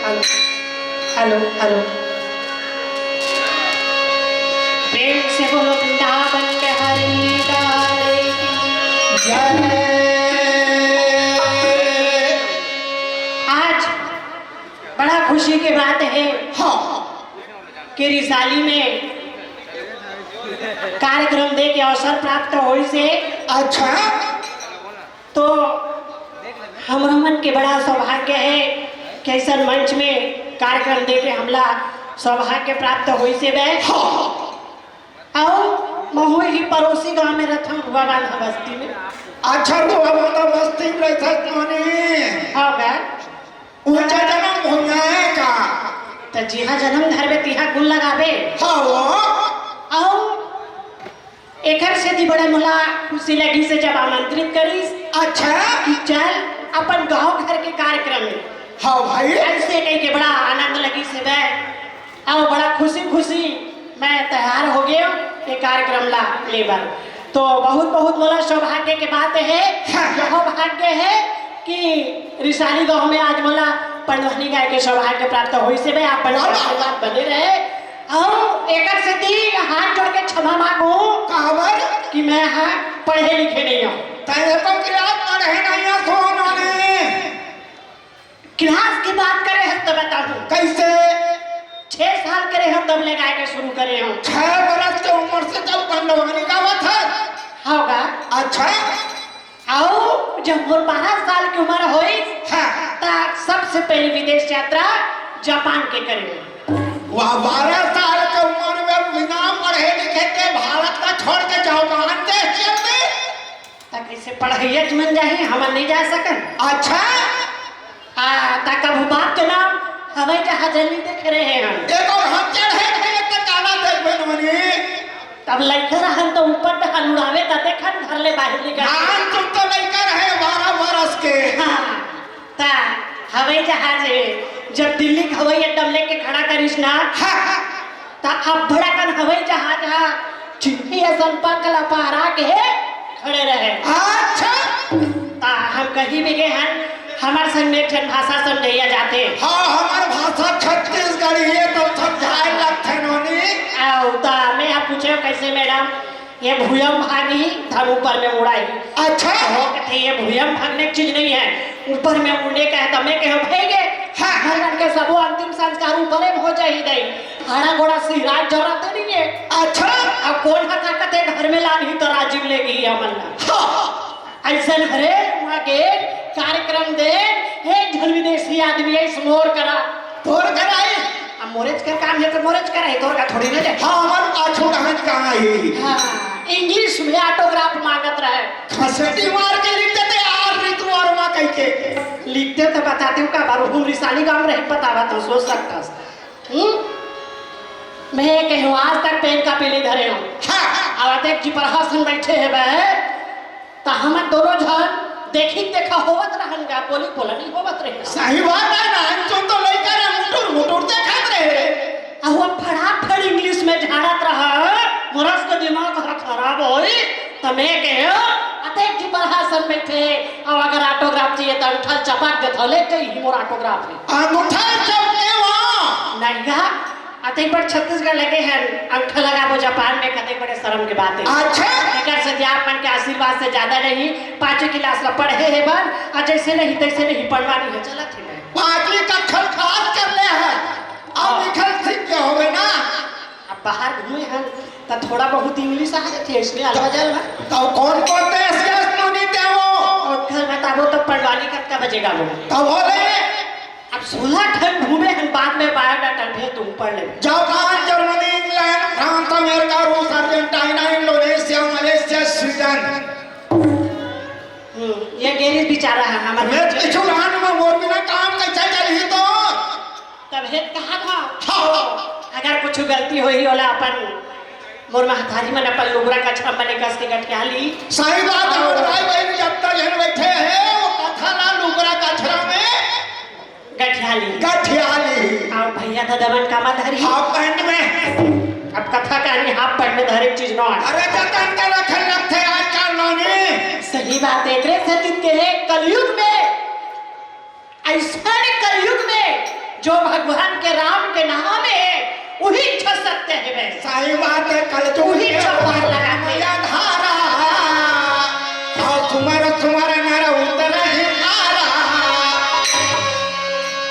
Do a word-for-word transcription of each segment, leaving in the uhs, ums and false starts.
Hello, hello. प्रेम से बोलो वृंदावन बिहारी लाल की जय। आज बड़ा खुशी के बात है हाँ। कि रिसाली में कार्यक्रम दे के अवसर प्राप्त होइस हे। अच्छा। तो हमरो मन के बड़ा सौभाग्य है कि अइसन मंच में कार्यक्रम दे के हमला सौभाग्य प्राप्त होइस हे बे। हाँ। अउ महू ही पड़ोसी गांव में रथंव, रुआ बांधा बस्ती में। अच्छा, रुआ बांधा बस्ती में रहिथस नोनी। हाँ बे। उंहा जनम भूमि हे का? त जिहां जनम धरबे तिहां गुण लगाबे। हाँ वो। अउ एकर सेती बड़ा मोला खुशी लगिस हे जब आमंत्रित करिस। अच्छा। कि चल अपन गांव घर के कार्यक्रम में। हाँ भाई। अइसे कहिके बड़ा आनंद लगिस हे बे। अउ बड़ा खुशी खुशी मैं तैयार हो गेंव ये कार्यक्रम ला ले बर। तो बहुत बहुत मोला सौभाग्य के बात हे, हाँ। यह भाग्य हे कि रिसाली गांव में आज मोला पंडवानी गाय के सौभाग्य प्राप्त होइस हे बे। आप मन के वाह, वाह। आशीर्वाद बने रहे। अउ एकर सेती हाथ जोड़ के क्षमा मांगहूं काबर? कि मैं हा पढ़े लिखे नइ हंव। तैं तो class पढ़े नइ हस नोनी। Class के बात करे हस त बताहूं। कइसे? छह साल के रहेंव तब ले गाय के शुरू करे हंव। छह बरस के उमर से तब पंडवानी गावत हस? हाँ गा। अच्छा। अउ जब मोर बारह साल के उमर होइस, हाँ। त सबसे पहिली विदेश यात्रा जापान के करे। वाह, बारह साल के उमर में बिना पढ़े लिखे के भारत ला छोड़ के जापान देश चल दे। त कइसे पढ़इया मन जाही, हमन नइ जा सकन? अच्छा। हाँ, त कभू बाप के नाम हवाई जहाज नइ देखे रहे हन। एको हम चढ़े नइ त काला देखबे नोनी। तब लइका रहन त ऊपर डहन उड़ावे त देखन घर ले बाहिर निकल। नान तुम तो लइका रहे बारह बरस के। हाँ, त हवाई जहाज हे, जब दिल्ली के हवाई अड्डा में लेके खड़ा करिस ना, हाँ। त अब्बड़ अकन हवाई जहाज ह चिमटी असन पंख ला फहरा के खड़े रहे। अच्छा। त हम कहीं भी गे हन, हमर संग में एक ठन भाषा समझइया जाथे। हाँ, हमर भाषा छत्तीसगढ़ी हे त समझाए लगथे नोनी। अउ त मैं ह पूछेंव, कइसे मैडम? ये भुइयं भागही, धन ऊपर में उड़ाही। अच्छा। हो कथे, ये भुइयं भागने की चीज नइ हे, ऊपर में उड़ने का हे। त मैं कहेंव, भइगे, हाँ। हमर मन के सबो अंतिम संस्कार ऊपरे में हो जाही दई। हाड़ा गोड़ा सिहराए के जरूरत नइ हे। अच्छा। अब कोन ह का कथे, घर में लानही त राजिम लेगही हमन ला। हाँ। अइसन हरे, उहां गेन, कार्यक्रम देन, एक झन विदेशी आदमी आइस मोर करा। तोर करा आइस? अब मोरेच कर काम हे त मोरेच करा हे, तोर का थोड़ी ना जाय। हाँ, हमर पाछू डहन कहाँ हे? हाँ, English में autograph मांगत रहे। घसेटी मार के लिख देते यार, ऋतु वर्मा कहिके। लिखते त बतातेंव का बार, हम रिसाली गांव में रहे, पता बा त सोच सकथस। हम्म? मैं कहेंव आज तक पेन कापी नइ धरे हंव। हाँ। अब अतेक जी प्रहसन बइठे हे बे, त हमन दोनों झन देखी देखा होवत रहन गा, बोली बोला नइ होवत रहे। सही बात हे ना, हम तो लइका रहे, मुटुर मुटुर देखत रहे। अउ वो फड़ाफड़ English में झाड़त रहा, मोरस के दिमाग ह खराब होइस, त मैं कहेंव, अतेक जी प्रहसन बइठे, अउ अगर autograph चाहिए त अंगठा ल चपक देथंव, ले कहीं मोर autograph हे। अंगठा ल चपके वहाँ। नहीं गा, अतेक बड़ छत्तीसगढ़ लगे हन, अंगठा लगाबो जापान में, कतेक बड़े शरम के बात हे। अच्छा। एकर से जे आप मन के आशीर्वाद से ज्यादा नहीं, पांचवी class ला पढ़े हे बन, अउ जइसे नहीं तइसे नहीं पंडवानी ह चलत हे बे। पांचवी कक्षा पास कर ले हस, अब हाँ। लिखल सीख गे होबे ना। अब बाहर घूमे हन, त थोड़ा बहुत English आ जाथे, अइसने अलवा जलवा। त कोन कोन देश गेस नोनी तैं वो? ओखर बताबो त पंडवानी कतका बजे गाबो। त बोले? अब सोलह ठन घूमे हन, बाद में biodata भेज दूं, पढ़ ले। Japan, Germany, England, France, America, रूस, अर्जेंटीना, इंडोनेशिया, मलेशिया, स्वीडन। हम्म, ये गेरिस बेचारा हे, हमर मैं पीछू रहन में मोर बिना काम कइसे चलही तो? तभे त कहा था। हाँ। अगर कुछ गलती होही, ओला अपन मोर महतारी मन अपन लुगरा कछरा मन कस के गठिया ली। सही बात हे, मोर भाई बहिनी जतना झन बइठे हे, वो कथा ला लुगरा कछरा में गठिया ली। गठिया ली। अउ भइया ददा मन कामा धरही। Half pant में। अब कथा कहानी half pant में धरे के चीज नोहे। अरे जतन के रखे लगथे आजकल नोनी। सही बात हे, एकरे सेती कहे कलयुग में, अइसन कलयुग में जो भगवान के राम के नाम हे, उही च सत्य हे बे। सही बात हे, कलजुग उही च पार लगाथे। मया धारा। अउ सुमर सुमर नर उतरहि पारा।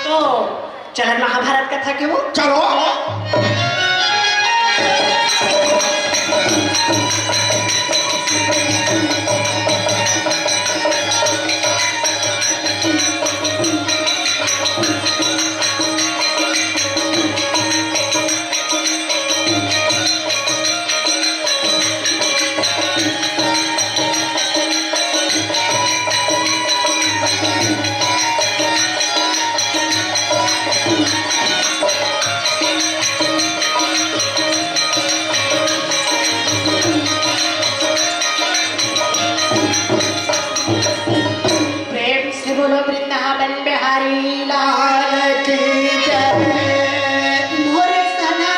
तो चलन महाभारत कथा के वो। चलो। प्रेम से बोलो वृंदावन बिहारी लाल की जय। मोरे सना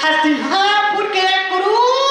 हस्तिनापुर के कुरु